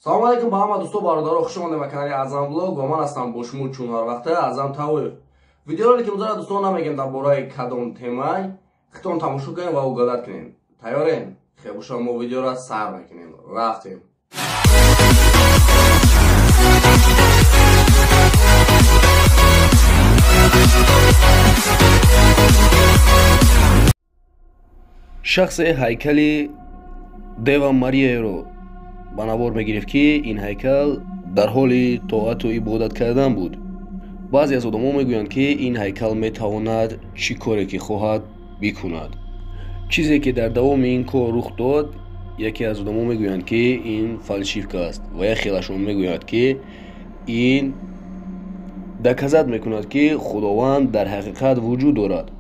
Салом алейкум ба ҳама дӯсто, бародаро, хуш омадед ба канали Аъзам Блог ва ман ҳастам бо шумо чун ҳар вақта Аъзам Тавоев. Видеоролики имрӯзаро дӯстон намегем дар бораи кадом темай, хитон тамошо кунем ва угадать кунем. Тайёрем? Хеб, боша, мо видеоро сар мекунем. Рафтем. Шахсе ҳайкали Дева Марияеро ба навор мегирифт, ки ин ҳайкал дар ҳоли тоату ибодат кардан буд. Баъзе аз одамо мегӯянд, ки ин ҳайкал метавонад чӣ коре ки хоҳад бикунад. Чизе ки дар давоми ин кор рух дод, яке аз одамо мегӯянд, ки ин фальшивка аст, ва як хелашон мегӯяд, ки ин доказать мекунад, ки Худованд дар ҳақиқат вуҷуд дорад.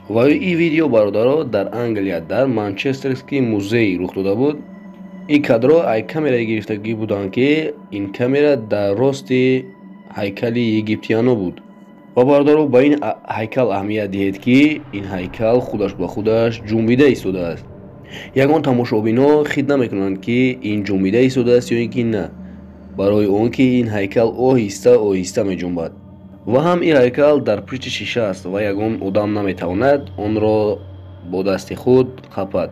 Ва ин видео, бародаро, дар Англия, дар Манчестерский музей рух дода буд. Ин кадрҳо ай камерае гирифтагӣ буданд, ки ин камера дар рости ҳайкали египтиано буд. Ва бародаро, ба ин ҳайкал аҳамият диҳед, ки ин ҳайкал худаш ба худаш ҷунбида истодааст. Ягон тамошобино хит намекунанд, ки ин ҷунбида истодааст ё ин ки на, барои он ки ин ҳайкал оҳиста оҳиста меҷунбад. Ва ҳам ин ҳайкал дар пушти шиша аст ва ягон одам наметавонад онро бо дасти худ қапад.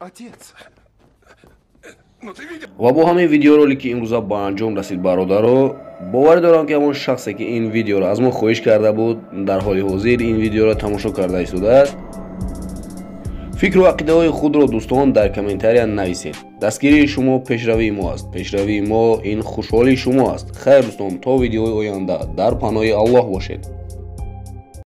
Отец. Ну ты видел? Ва бо ҳамин видеоролики имрӯза ба анҷом расид, бародаро. Боварӣ дорам, ки ҳамон шахсе, ки ин видеоро аз мо хоҳиш карда буд, дар ҳоли ҳозир ин видеоро тамошо карда истодааст. Фикру ақидаҳои худро, дӯстон, дар комментария нависед. Дастгирии шумо пешравии мо аст. Пешравии мо ин хушҳолии шумо аст. Хайр, дӯстон, то видеои оянда дар паноҳи Аллоҳ бошед.